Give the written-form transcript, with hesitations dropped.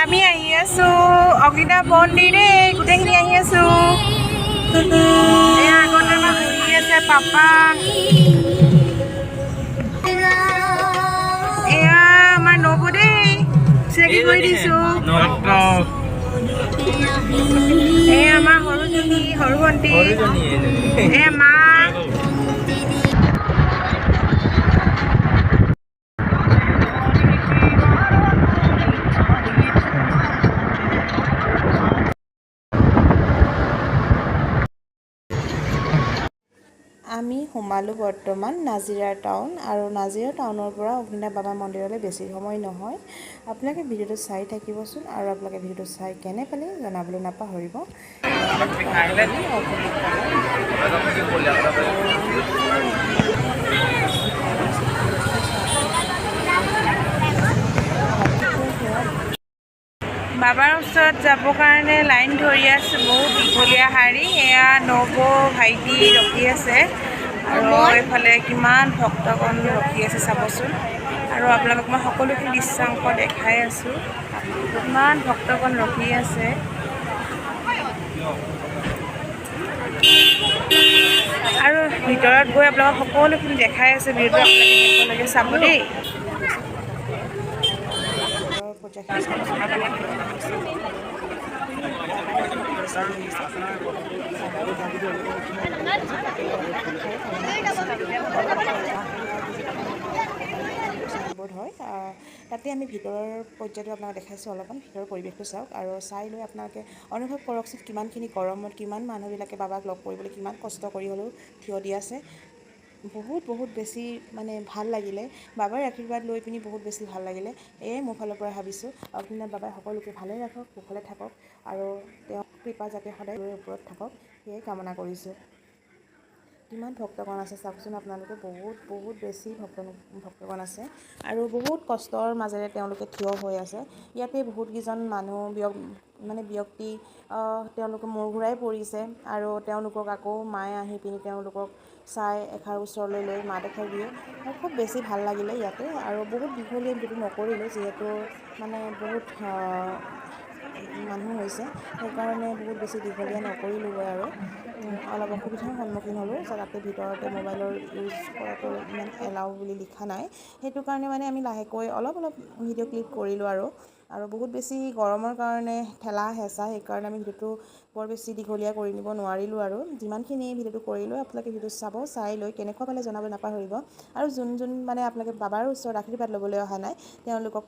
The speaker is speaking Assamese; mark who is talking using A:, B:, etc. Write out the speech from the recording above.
A: আমি আহি আছো অগ্নিনাভ মন্দিৰ দেই। গোটেইখিনি আহি আছো। এয়া আগত আমাৰ বহি আছে পাপা। এয়া আমাৰ নবৌ দেই, চিনাকি কৰি দিছো। এয়া আমাৰ সৰুজনী, সৰু ভণ্টি। এয়া মা।
B: আমি সোমালোঁ বৰ্তমান নাজিৰা টাউন আৰু নাজিৰা টাউনৰ পৰা অগ্নিনাভ বাবা মন্দিৰলৈ বেছি সময় নহয়। আপোনালোকে ভিডিঅ'টো চাই থাকিবচোন আৰু আপোনালোকে ভিডিঅ'টো চাই কেনে পালে জনাবলৈ নাপাহৰিব। অগ্নিনাভ বাবা।
A: বাবাৰ ওচৰত যাবৰ কাৰণে লাইন ধৰি আছো, বহুত দীঘলীয়া শাৰী। এয়া নবৌ, ভাইটি ৰখি আছে আৰু এইফালে কিমান ভক্তগণ ৰখি আছে চাবচোন। আৰু আপোনালোকক মই সকলোখিনি দৃশ্যাংশ দেখাই আছোঁ। ইমান ভক্তগণ ৰখি আছে। আৰু ভিতৰত গৈ আপোনালোকক সকলোখিনি দেখাই আছে। ভিডিঅ'টো আপোনালোকে শেষলৈকে চাব দেই।
B: ভিতৰৰ পৰ্যায়খিনি চাবচোন কিমান ধুনীয়া হৈছে। বাবাই আহিছে। চাইনবোৰ্ড হয়, তাতে আমি ভিতৰৰ পৰ্যায়টো আপোনাক দেখাইছোঁ। অলপমান ভিতৰৰ পৰিৱেশটো চাওক আৰু চাই লৈ আপোনালোকে অনুভৱ কৰকচোন, কিমানখিনি গৰমত কিমান মানুহবিলাকে বাবাক লগ কৰিবলৈ কিমান কষ্ট কৰি হ'লেও থিয় দি আছে। বহুত বহুত বেছি মানে ভাল লাগিলে। বাবাৰ আশীৰ্বাদ লৈ পিনি বহুত বেছি ভাল লাগিলে। এয়াই মোৰ ফালৰ পৰা ভাবিছোঁ, অগ্নিনাভ বাবাই সকলোকে ভালে ৰাখক, কুশলে থাকক আৰু তেওঁৰ কৃপা যাতে সদায় ওপৰত থাকক, সেয়াই কামনা কৰিছোঁ। কিমান ভক্তগণ আছে চাওকচোন আপোনালোকে। বহুত বহুত বেছি ভক্তগণ আছে আৰু বহুত কষ্টৰ মাজেৰে তেওঁলোকে থিয় হৈ আছে। ইয়াতে বহুতকেইজন মানুহ মানে ব্যক্তি, তেওঁলোকে মূৰ ঘূৰাই পৰিছে আৰু তেওঁলোকক আকৌ মায়ে আহি পিনি তেওঁলোকক চাই এষাৰ ওচৰলৈ লৈ মাত এষাৰ দিয়ে আৰু খুব বেছি ভাল লাগিলে ইয়াতে। আৰু বহুত দীঘলীয়া ভিডিঅ'টো নকৰিলোঁ, যিহেতু মানে বহুত মানুহ হৈছে, সেইকাৰণে বহুত বেছি দীঘলীয়া নকৰিলোঁগৈ আৰু অলপ অসুবিধাৰ সন্মুখীন হ'লোঁ। তাতে ভিতৰতে মোবাইলৰ ইউজ কৰাটো ইমান এলাউ বুলি লিখা নাই। সেইটো কাৰণে মানে আমি লাহেকৈ অলপ অলপ ভিডিঅ' ক্লিপ কৰিলোঁ আৰু আৰু বহুত বেছি গৰমৰ কাৰণে ঠেলা হেঁচা, সেইকাৰণে আমি ভিডিঅ'টো বৰ বেছি দীঘলীয়া কৰি নিব নোৱাৰিলোঁ। আৰু যিমানখিনি ভিডিঅ'টো কৰিলোঁ, আপোনালোকে ভিডিঅ'টো চাব, চাই লৈ কেনেকুৱা পালে জনাব নাপাহৰিব। আৰু যোন যোন মানে আপোনালোকে বাবাৰ ওচৰত আশীৰ্বাদ ল'বলৈ অহা নাই, তেওঁলোকক